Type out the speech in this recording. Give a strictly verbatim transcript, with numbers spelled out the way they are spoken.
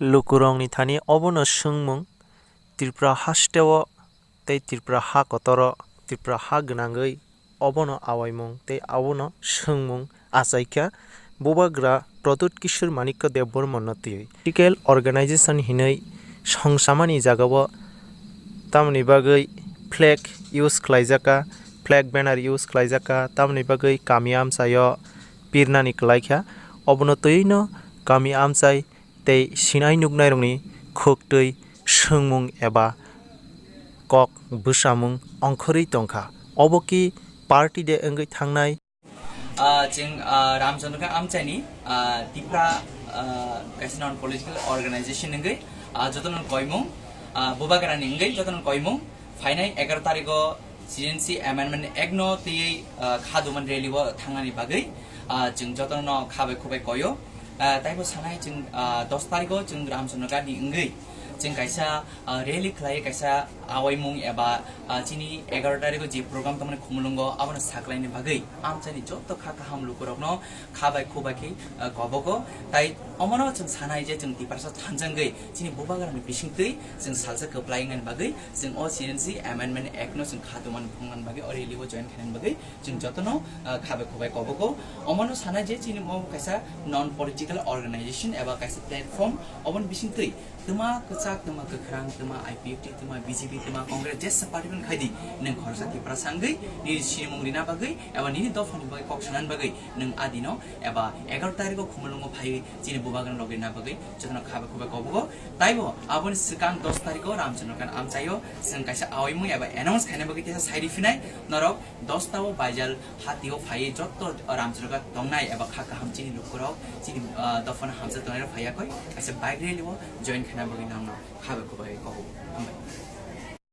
Lukurokni thani obono swngmung, Tripura hasteo tei Tripura ha kotoro, Tripura ha gwnangwi obono awaimung tei abono swngmung achaikha Bubagra Pradyut Kishore Manikya Debbarmano twiwi. Political organization hinwi songchamani jagao tamoni bagwi flag use khlaijakha, flag banner use khlaijakha, tamoni bagwi kami amchaio pirnani kwlaikha. Obono twiwino kami amchai tei sinai nuknairokni khuk twi swngmung eba kok bwsamung ongkhorwi tongkha. Obo ki party de wngwi thangnai? Ah, chwng, ah, Ramchandra Khan Amchaini, ah, Tipra, ah, kaisa non political organization wngwi, ah, jotono koimung, ah, Bubagrani wngwi jotono koimung, phainai egaroh tarikho Citizenship Amendment Act no twiwi, ah, kha duman rally o thangnani bagwi, ah, chwng jotono kha bai khubai koyo. Ah, taibo sanai chwng, ah, dos tarikho chwng Ramchandra Gandhi wngwi chwng kaisa, ah, rally khlai kaisa awaimung eba, ah, chini egaroh tarikho je program tongmani Khumulwngo abono saklaini bagwi amchaini joto kha kaham lukurokno kha bai khubai khe, ah, kobogo. Tai omono chwng sanai je chwng Tiprasa thanjangwi chini Bubagrani bisingtwi chwng salsa kwplai wngnani bagwi chwng o Citizenship Amendment Act no chwng kha duman phungnani bagwi o rally o join khainani bagwi chwng jotono, ah, kha bai khubai kobogo. Omono sanai je chini mo kaisa non political organization eba kaisa platform, oboni bisingtwi twma kwchak, twma kwkhrang, twma I P F T, twma B J P, twma Congress, jesa party phano khaidi, nwng khoroksa Tiprasa wngwi nini sinimung rina bagwi eba nini dophani bagwi kok sanani bagwi nwng adino eba egaroh tarikho Khumulwngo phaiwi chini Bubagrani logi rina bagwi jotono kha bai khubai kobogo. Taibo aboni swkang dos tarikho Ramchandra Khan Amchaio chwng kaisa awaimung eba announce khaina bagwi teisa sai riphinai norok. Dos ta o baijal hatio phaiwi joto Ramchandra Khan tongnai eba kha kaham chini lukurok chini, ah, dophano hamjak tongnai rok phaiya koi kaisa bike rally o join khaina bagwi nangno kha bai khubai kobogo.